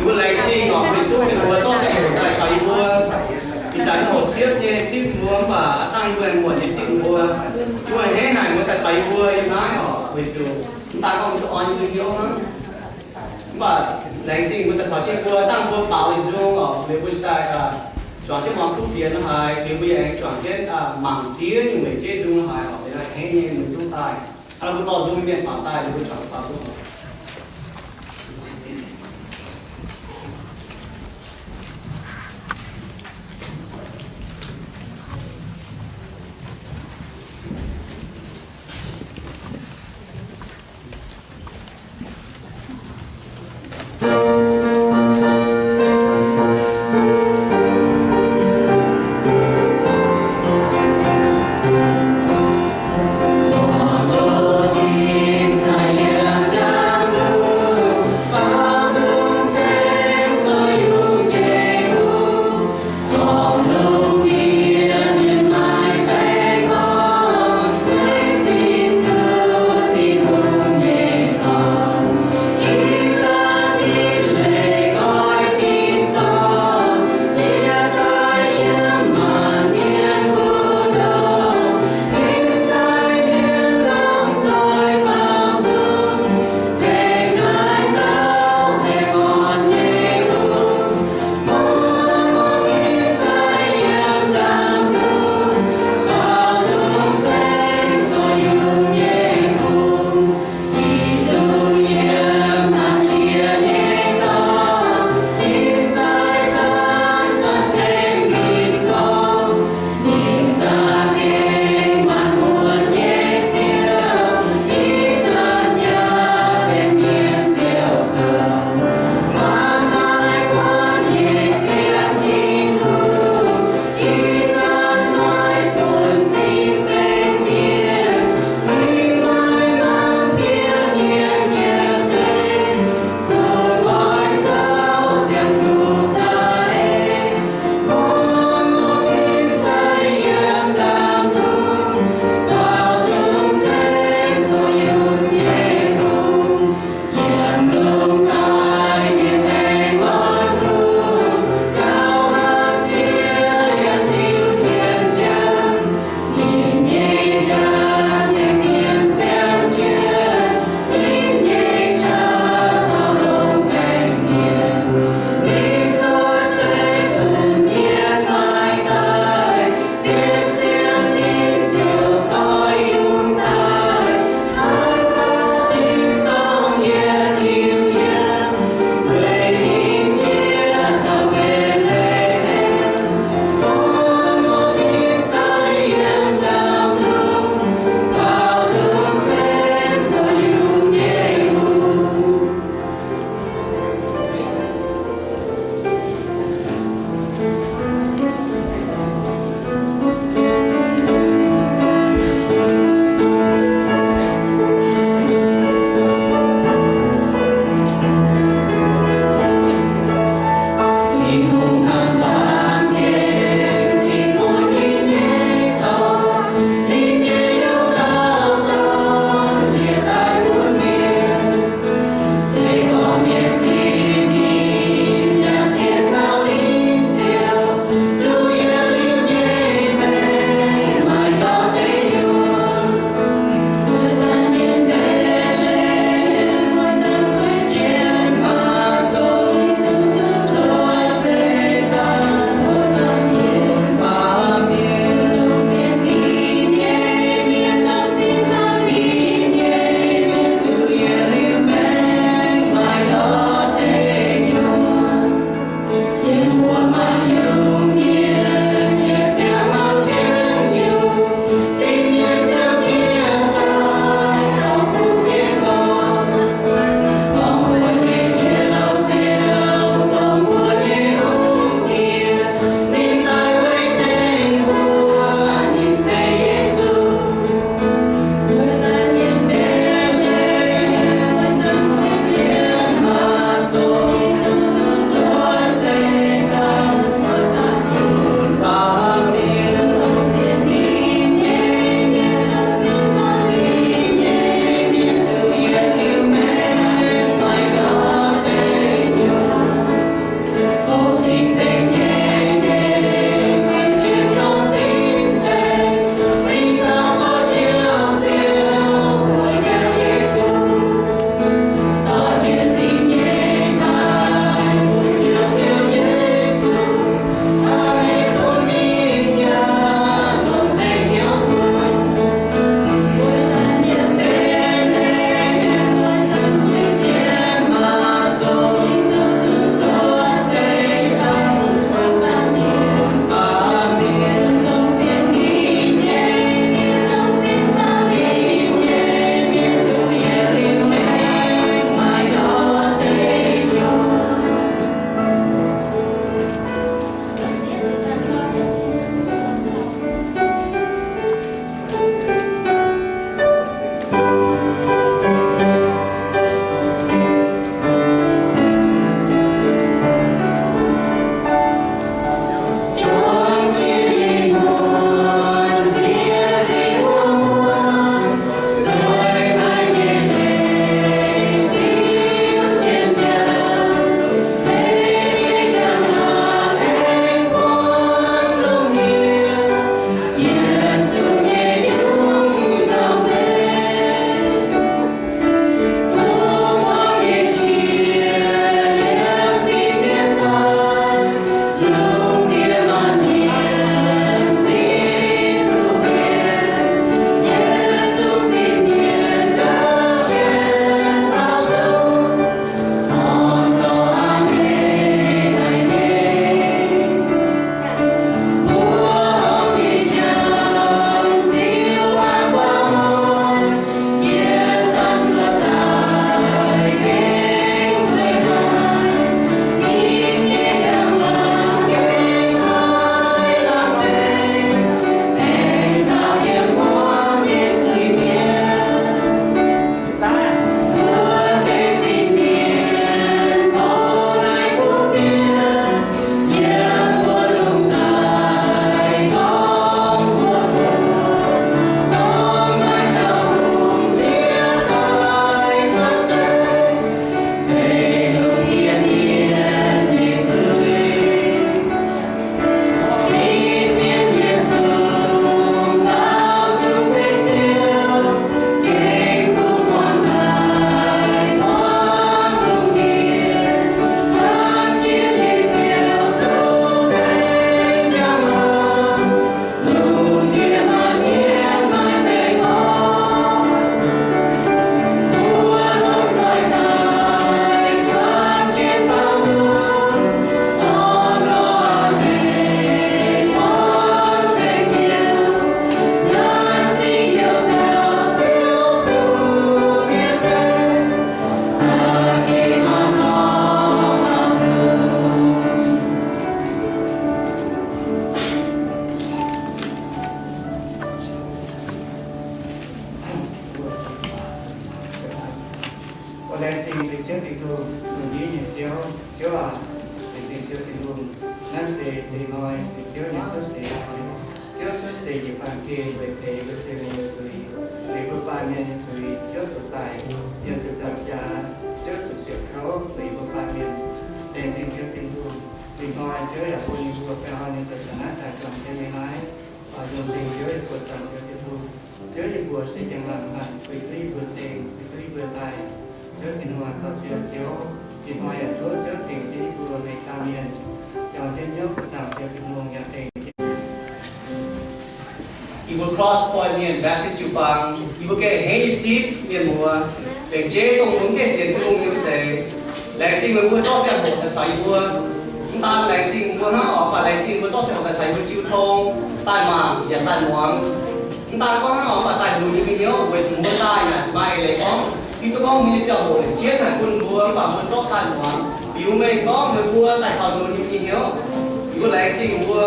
Mbuo laengz zingh oc, mbuo zungv mienh muoz zorqv ziangh hoc daaih caux yie mbuo. Ih zanc hoc siepv nyei zipv mbuo, mv baac aav dangh yie mbuo muonc nyei zipv mbuo. Yie mbuo hnangv haaix mbuo daaih caux yie mbuo yiem naaiv oc, weic zuqc mv daan gorngv mbuo duqv orn yie mbuo hnyouv hnangv. Mv baac laengz zingh mbuo daaih caux jienv mbuo, dangh mbuo baaux yietc nzung oc, liuz mbuo daaih juangc jienv muangx kuv fienx haaix, liuz mbuo yaac aengx juangc jienv mangc ziex nyungc weic jeiv nzung haaix oc, hnangv nyei mbuo zungv daaih. Hnangv mbuo dorh nzung mienh faaux daaih, liuz mbuo juangc faaux nzung. Laengz zingh Ziouv Tin-Hungh, lungh ndiev nyei Ziouv. Ziouv aac, laengz zingh Ziouv Tin-Hungh. Naaiv se ih hnoi se Ziouv nyei cuotv seix hnoi. Ziouv cuotv seix njiec baamh gen weic peix mbuo sienx mienh nyei zuiz, weic mbuo baamh mienh nyei zuiz. Ziouv zuqc daic, yaac zuqc nzauh jaax, Ziouv zuqc siouc kouv weic mbuo baamh mienh. Laengz zingh Ziouv Tin-Hungh. Ih hnoi Ziouv yaac bun yie mbuo baengh orn nyei zoux taux naaiv daaih juangc jienv nyei naaiv. Oix longc zingh Ziouv yie mbuo, zuangx Ziouv Tin-Hungh. Ziouv, yie mbuo se njang-laangc hnaangx, kuinx duqv yie mbuo zingh, kuinx duqv yie mbuo daaih. Ziouv Tin-Hungh aac, dorh Ziouv, Ziouv, ih hnoi yaac tov Ziouv tengx jienv yie mbuo meix dauh mienh, juangc jienv hnyouv zuangx Ziouv Tin-Hungh yaac tengx yie mbuo Cross Point Mienh Baptist jiu-baang, yie mbuo gengh a'hneiv nyei zipv mienh muoz, lengc jeiv dongh mbuo mv gaengh sienx Tin-Hungh nyei wuov deix. Laengz zingh meih mbuo zorqv ziangh hoc daaih caux yie mbuo. Mv daan laengz zingh mbuo hnangv oc, mv baac laengz zingh mbuo zorqv ziangh hoc daaih caux yie mbuo jiu tong, daaih mangc yaac daaih muangx. Mv daan gorngv hnangv oc, mv baac daaih lunx yie mbuo nyei hnyouv weic zuqc mbuo daaih yaac maaih eix leiz gorngv, yie duqv gorngv mbuo nyei ziangh hoc lengc jeiv haih bun mbuo, mv baac mbuo zorqv daaih muangx. Liuz meih gorngv meih mbuo daaih taux lunx yie mbuo nyei hnyouv, yie mbuo laengz zingh mbuo.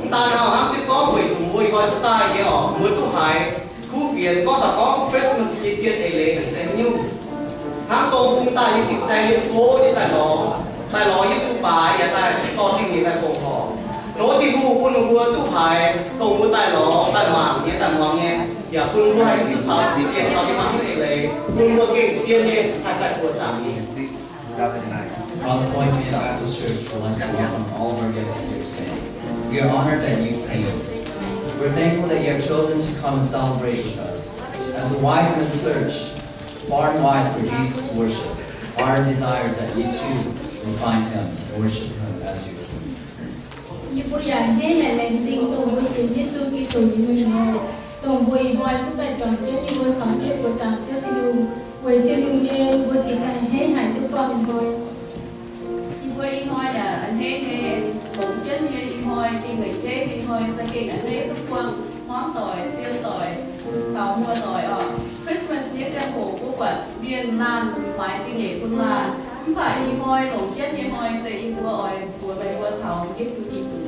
Mv daan hnangv hnangv jienv gorngv weic zuqc mbuo ih hnoi duqv daaih nyei oc, mbuo duqv haiz kuv fienx gorngv taux gorngv Christmas nyei zien eix leiz se haaix nyungc. Hnangv dongh bung daaih nyei fin-saeng yiem go nyei daaih lorz, daaih lorz Yesu baaix yaac daaih dorh zingh nyeic daaih fongc horc. Tov Tin-Hungh bun mbuo duqv haiz dongh mbuo daaih lorz daaih mangc nyei daaih muangx nyei, yaac bun mbuo haih duqv caux sienx taux ninh mbuo nyei eix leiz, bun mbuo gengh zien mienh haih daaih buoqc zaangc ninh. Cross Point Baptist Church would like to welcome all of our guests here today. We are honored that you came. We're thankful that you have chosen to come and celebrate with us. As the wise men search far and wide for Jesus to worship, our desire is that you too will find him and worship him as your king. Yie mbuo yaac a'hneiv haic laengz zingh dongh mbuo sienx Yesu Giduc nyei mienh muoz, dongh mbuo ih hnoi duqv daaih juangc jienv yie mbuo caux jienv buoqc zaangc Ziouv Tin-Hungh. Weic Tin-Hungh nyei, mbuo zingh daaih a'hneiv haic duqv buangh ih hnoi. Yie mbuo ih hnoi yaac a'hneiv nyei, longc jienv nyei ih hnoi gengh lengc jeiv nyei ih hnoi, za'gengh a'hneiv duqv buangh hmuangv doic, zien doic, taux muoz-doic oc. Christmas nyei ziangh hoc mbuo buatc mienh laanh maaiz zingh nyeic bun laanh, mv baac ih hnoi longc jienv nyei hnoi se yie mbuo oix mbuox meih mbuo taux Yesu Giduc.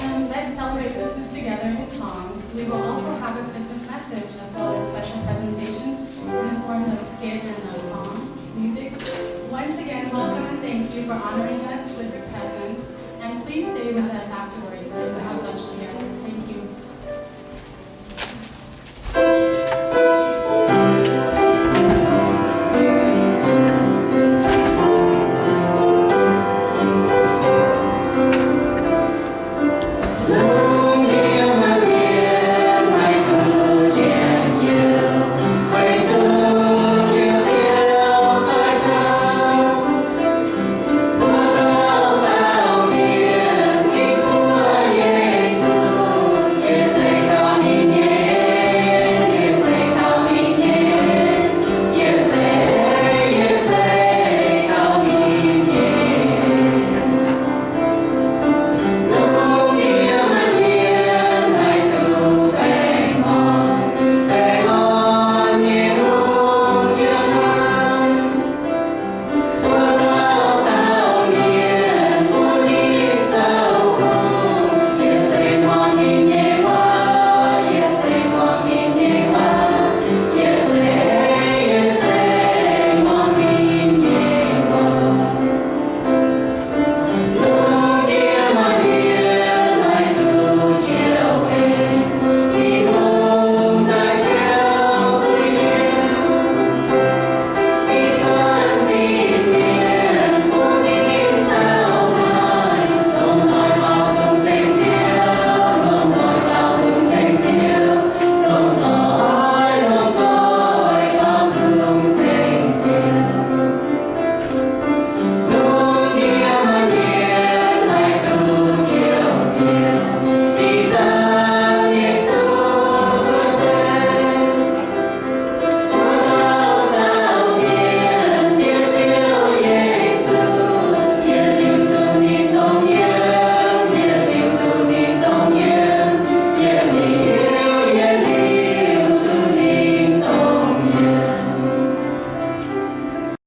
And let's celebrate Christmas together in songs. We will also have a Christmas message as well as special presentations in the form of skit and a song, music. Once again, welcome and thank you for honoring us